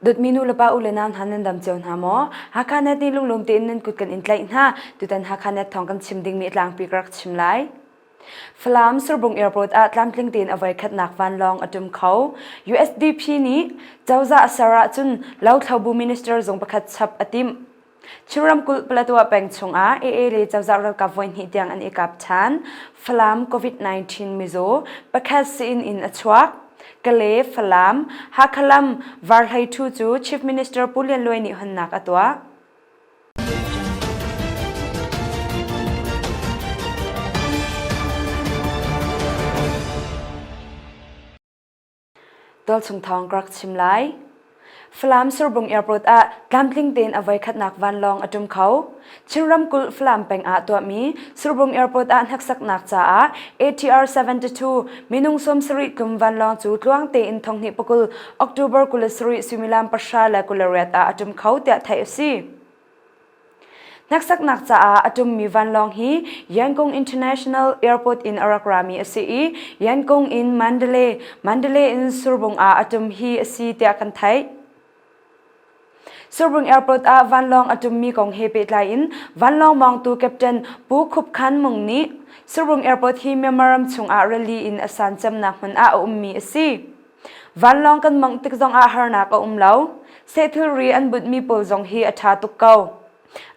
Dawtmi nu le pa u le nau hna nan dam cio hna maw? Hakha Net nih lunglawm tein nan kut kan in tlaih hna. Tutan Hakha Net thawng kan chim dingmi a tlangpi ka rak chim lai. Falam Surbung Airport ah tlamtling tein a voikhatnak vanlawng a ṭum kho. USDP nih cozah a ser ahcun lothlobu minister zung pakhat chap a timh. Chin ramkulh Paletwa peng chungah AA le cozah ralkap voihnih tiang an i kap ṭhan. Falam COVID-19 mizaw pakhat sii-inn in a chuak. Kale, Falam, Hakha lam Varhlei ṭhu cu Chief Minister Pu Lian Luai nih honnak a tuah. Tualchung thawng ka rak chim lai. Falam Surbung Airport ah tlamtling tein a voikhatnak vanlawng a ṭum kho. Chin ramkulh Falam peng ah tuahmi Surbung Airport ah hneksaknak caah ATR 72 minung 70 tlum vanlawng cu tluang tein thonghnih pakul October 27 suimilam pahra le 28 ah a ṭum kho tiah theih a si. Hneksaknak caah a ṭummi vanlawng hi Yangon International Airport in a rak rami a si i Yangon in Mandalay, Mandalay in Surbung ah a ṭum hi a si tiah kan theih. Surbung Airport ah vanlawng a ṭummi kong he pehtlai in vanlawng mawngtu Captain Pu Khup Khan Mung nih Surbung Airport hi Myanmar ram chungah rili in a san cemnak hmun ah a ummi a si. Vanlawng kan mawngh tik zongah harnak a um lo. Seh thilri an bunhmi pawl zong hi a ṭha tuk ko.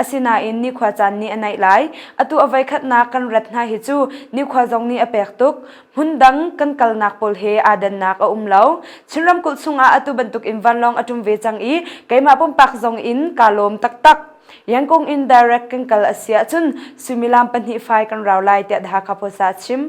Asinain nikhua caan nih a naih lai. Atu a voikhatnak kan rat hna hi cu nikhua zong nih a pek tuk. Hmundang kan kalnak pawl he aa dannak a um lo. Chin ramkulh chungah atu bantukin vanlawng a ṭum ve cang i keimah pumpak zong in kaa lawm taktak. Yangon in direct kan kal a si ahcun suimilam pahnih fai kan rau lai tiah The Hakha Post ah a chim.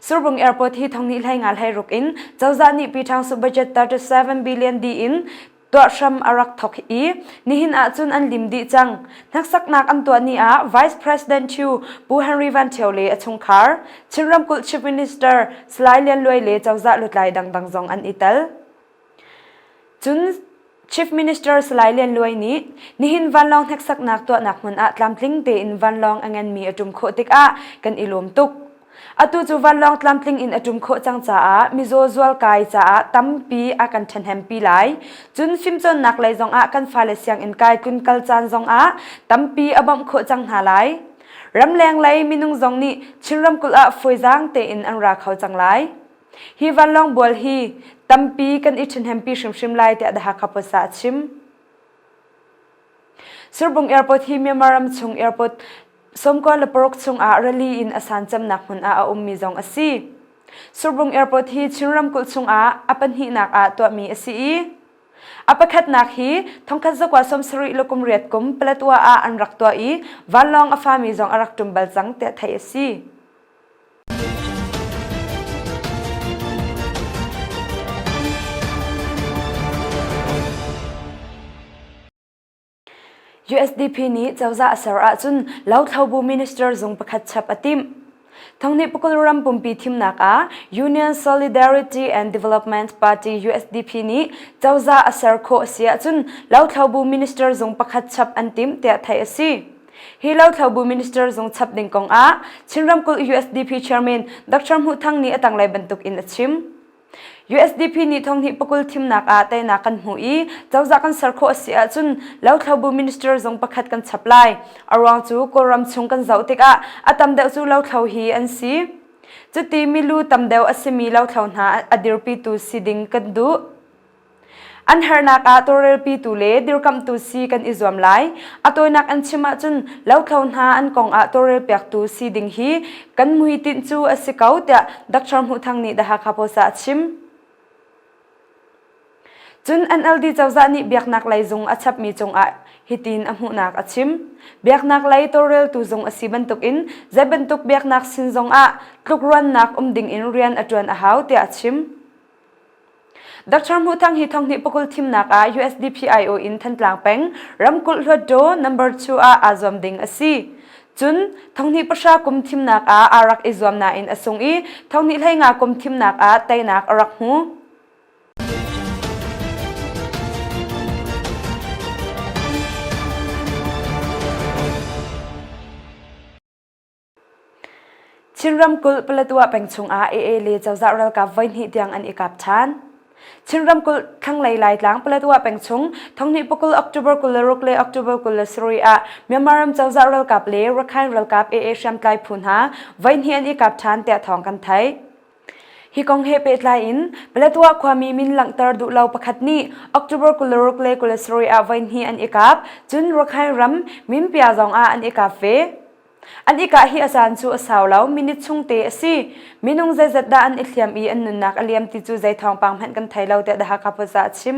Surbung Airport hi thonghnih hlei nga hlei ruk in cozah nih Pyithaungsuh budget 37 billion di in tuah hram a rak thok i nihin ahcun an lim dih cang. Hneksaknak an tuah ni ah Vice President Chu Pu Henry Van Thio le a chungkhar, Chin ramkulh Chief Minister Salai Lian Luai le cozah lutlai dangdang zong an i tel. Cun Chief Minister Salai Lian Luai nih nihin vanlawng hneksaknak tuahnak hmun ah tlamtling tein vanlawng a nganmi a ṭum khawh tikah kan i lawm tuk. Atu cu vanlawng tlamtling in a ṭum khawh cang caah mizaw zualkai caah tampi a kan ṭhahnempi lai. Cun fimcawnnak lei zongah kan fale sianginn kai tlunkal caan zongah tampi a bawmh khawh cang hna lai. Ramleng lei minung zong nih Chin ramkulh ah fawizaang tein an ra kho cang lai. Hi vanlawng bual hi tampi kan i ṭhahnempi hrimhrim lai tiah The Hakha Post ah a chim. Surbung Airport hi Myanmar ram chung airport 96 chungah rali in a san cemnak hmun ah a ummi zong a si. Surbung Airport hi Chin ramkulh chungah a pahnihnak ah tuahmi a si i a pakhatnak hi thongkhat zakua 70 le kum riat kum Paletwa ah an rak tuah i vanlawng a fami zong a rak ṭum bal cang tiah theih a si. USDP nih cozah a ser ahcun lothlobu minister zung pakhat chap a timh. Thonghnih pakul ram pumpi thimnak ah Union Solidarity and Development Party USDP nih cozah a ser khawh a si ahcun lothlobu minister zung pakhat chap an timh tiah theih a si. Hi lothlobu minister zung chap ding kong ah Chin ramkulh USDP chairman Dr. Hmuh Thang nih a tanglei bantuk in a chim. USDP nih thonghnih pakul thimnak ah teinak kan hmuh i cozah kan ser khawh a si ahcun lothlobu minister zung pakhat kan chap lai. A ruang cu Kawlram chung kan zoh tikah a tam deuh cu lothlo hi an si. Cuti milu tam deuh a simi lothlo hna a dirpitu si ding kan duh. An hernak ah tawlrelpitu le dirkamhtu si kan i zuam lai. A tawinak an chim ahcun lothlo hna an kong ah tawlrelpiaktu si ding hi kan hmuitinh cu a si ko tiah Dr. Hmuh Thang nih The Hakha Post ah a chim. Cun NLD cozah nih biaknak lei zung a chapmi cungah hitin a hmuhnak a chim. Biaknak lei tawlreltu zung a si bantukin zei bantuk biaknak sin zongah tlukruannak um dingin rian a ṭuan a hau tiah a chim. Dr. Hmuh Thang hi thonghnih pakul thimnak ah USDPIO in Thantlang peng ramkulh Hluttaw number 2 ah aa zuam ding a si. Cun thonghnih pahra kum thimnak ah aa rak i zuam nain a sung i thonghnih hleinga kum thimnak ah teinak a rak hmu. Chin ramkulh Paletwa peng chungah AA le cozah ralkap voihnih tiang an i kap ṭhan. Chin ramkulh thlanglei Laitlang Paletwa peng chung thonghnih pakul October 26 le October 27 ah Myanmar ram cozah ralkap le Rakhine ralkap AA hriamtlai phu hna voihnih an i kap ṭhan tiah thawng kan theih. Hi kong he pehtlai in Paletwa khuami min langhter duh lo pakhat nih October 26 le 27 ah voihnih an i kap, cun Rakhine ram Minpia zong ah an i kap ve. An i kah hi a caan cu a sau lo, minute chung te a si. Minung zeizat dah an i hliam i an nunnak a liam ti cu zei thawngpang hmanh kan thei lo tiah The Hakha Post ah a chim.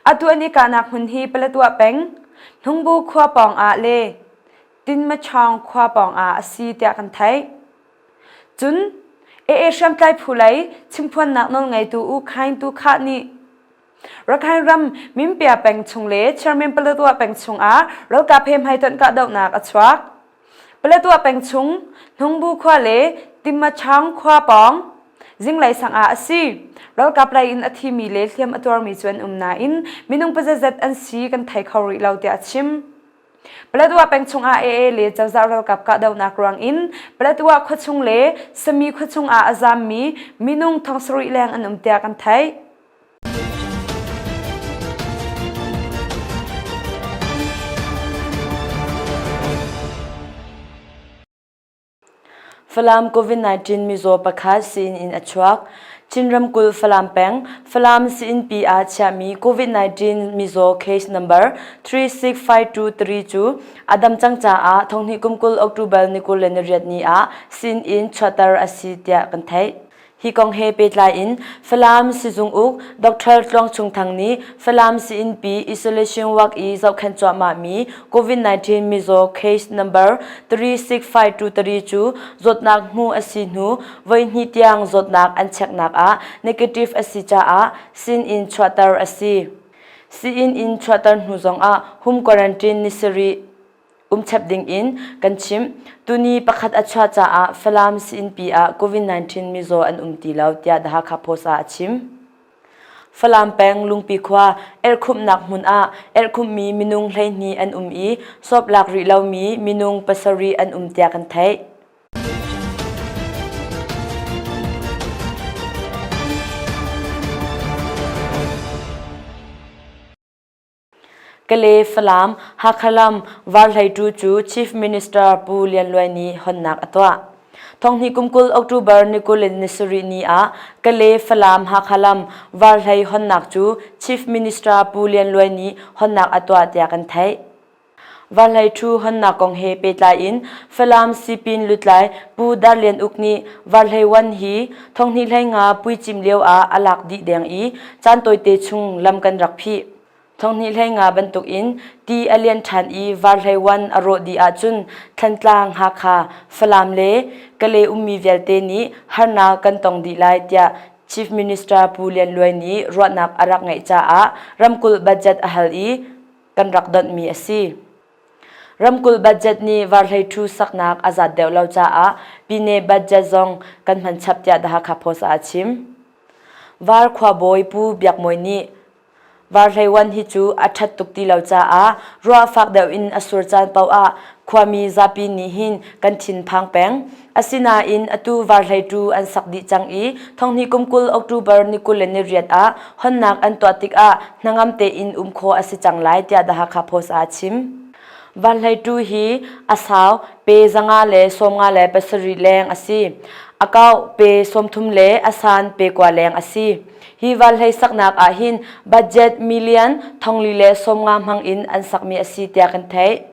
Atu an i kahnak hmun hi Paletwa peng, Hnungbu khua pawng ah le Tinmachawng khua pawng ah a si tiah kan theih. Cun AA hriamtlai phu lei chimphuannak nawlngeitu U Khaing Tu Khah nih Rakhine ram Minpia peng chung le Chairman Paletwa peng chung ah ralkap he hmaitonh kahdohnak a chuak. Paletwa peng chung Hnungbu khua le Timmachang khua pawng zinglei sang ah a si. Ralkap lei in a thimi le hliam a tuarmi cu an um nain minung pazazat an si kan thei kho rih lo tiah a chim. Paletwa peng chung ah AA le cozah ralkap kahdohnak ruang in Paletwa khuachung le Sami khuachung ah a zaammi minung 7,000 leng an um tiah kan theih. Falam COVID-19 mizaw pakhat sii in a chuak. Chin ramkulh Falam peng, Falam siinnpi ah chiahmi COVID-19 mizaw case number 36523 cu a dam cang caah thonghnih kum 20 October ni 28 ni ah sii-inn chuahter a si tiah kan theih. Hi kong he pehtlai in Falam sizung uk Dr. Tluang Chung Thang nih Falam siinnpi isolation ward i zohkhenh cuahmahmi COVID-19 mizaw case number 36523 cu zawtnak hmuh a si hnu voihnih tiang zawtnak an cheknak ah negative a si caah sii-inn chuahter a si. Sii-inn in chuahter hnu zongah home quarantine ni sarih um chep ding in kan chimh. Tuni pakhat a chuah caah Falam siinnpi ah COVID-19 mizaw an um ti lo tiah The Hakha Post ah a chim. Falam peng Lungpi khua erhkhumhnak hmun ah erhkhumhmi minung 12 an um i sawp lak rih lomi minung pasarih an um tiah kan theih. Kale, Falam, Hakha lam Varhleitu cu Chief Minister Pu Lian Luai nih honnak a tuah. Thonghnih kum 20 October ni 20 in ni sarih ni ah Kale, Falam, Hakha lam Varhlei honnak cu Chief Minister Pu Lian Luai nih honnak a tuah tiah kan theih. Varhlei ṭhu honnak kong he pehtlai in Falam Sipin lutlai Pu Dar Lian Uk nih Varhlei One hi thonghnih 15 puicimh lio ah a lak dih deng i caan tawite chung lam kan rak phih. Thonghnih 15 bantuk in ti a lian ṭhan i Varhlei One a rawh dih ahcun Thantlang, Hakha, Falam le Kale ummi vialte nih harnak kan tong dih lai tiah Chief Minister Pu Lian Luai nih ruahnak a rak ngeih caah ramkulh budget a hal i kan rak donhmi a si. Ramkulh budget nih varhlei ṭhu saknak a zat deuh lo caah Pine budget zong kan hman chap tiah The Hakha Post ah a chim. Var khuabawi Pu Biak Mawi nih Varhlei wan hi cu a ṭhat tuk ti lo caah ruah fak deuh in a sur caan paoh ah khuami zapi nih hin kan thinphang peng. Asinain atu varhlei tu an sak dih cang i thonghnih kum 20 October ni 28 ah honnak an tuah tikah hnangam tein um khawh a si cang lai tiah The Hakha Post ah a chim. Vanhlei tu hi a sau pe 500 le 57 leng a si. A kau pe 30 le a san pe kua leng a si. Hi vanhlei saknak ah hin budget million thongli le 50 hmang in an sakmi a si tiah kan theih.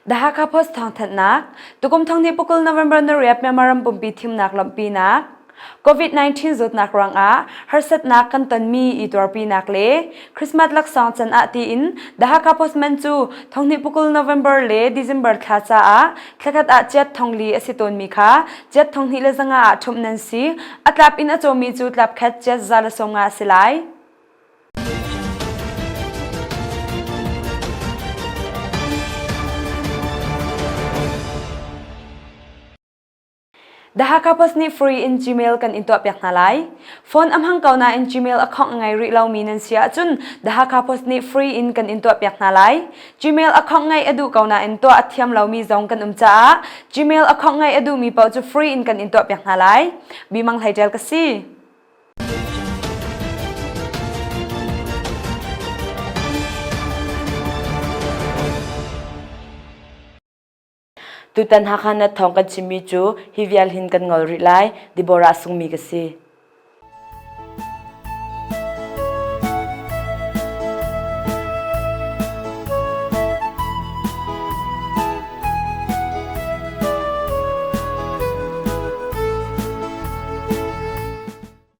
The Hakha Post thawngthanhnak Tukum thonghnih pakul November na riap Myanmar ram pumpi thimnak lawmhpinak COVID-19 zawtnak ruangah harsatnak kan tonmi i tuarpinak le Christmas laksawng can ah tiin The Hakha Postman cu thonghnih pakul November le December thla caah thlakhat ah chiat thongli a si tawnmi kha chiat thonghnih le zanga ah ṭhumh nan si. A tlap in a cawmi cu tlap khat chiat za le 50 a si lai. The Hakha Post nih free in Gmail kan in tuahpiak hna lai. Phone a hmang ko nain Gmail account a ngei rih lomi nan si ahcun The Hakha Post nih free in kan in tuahpiak hna lai. Gmail account ngeih a duh ko nain tuah a thiam lomi zong kan um caah Gmail account ngeih a duhmi paoh cu free in kan in tuahpiak hna lai. Bimang Hlei Ṭial ka si. Tutan Hakha Net thawng kan chimmi cu hi vial hin kan ngol rih lai. Deborah Sungmi ka si.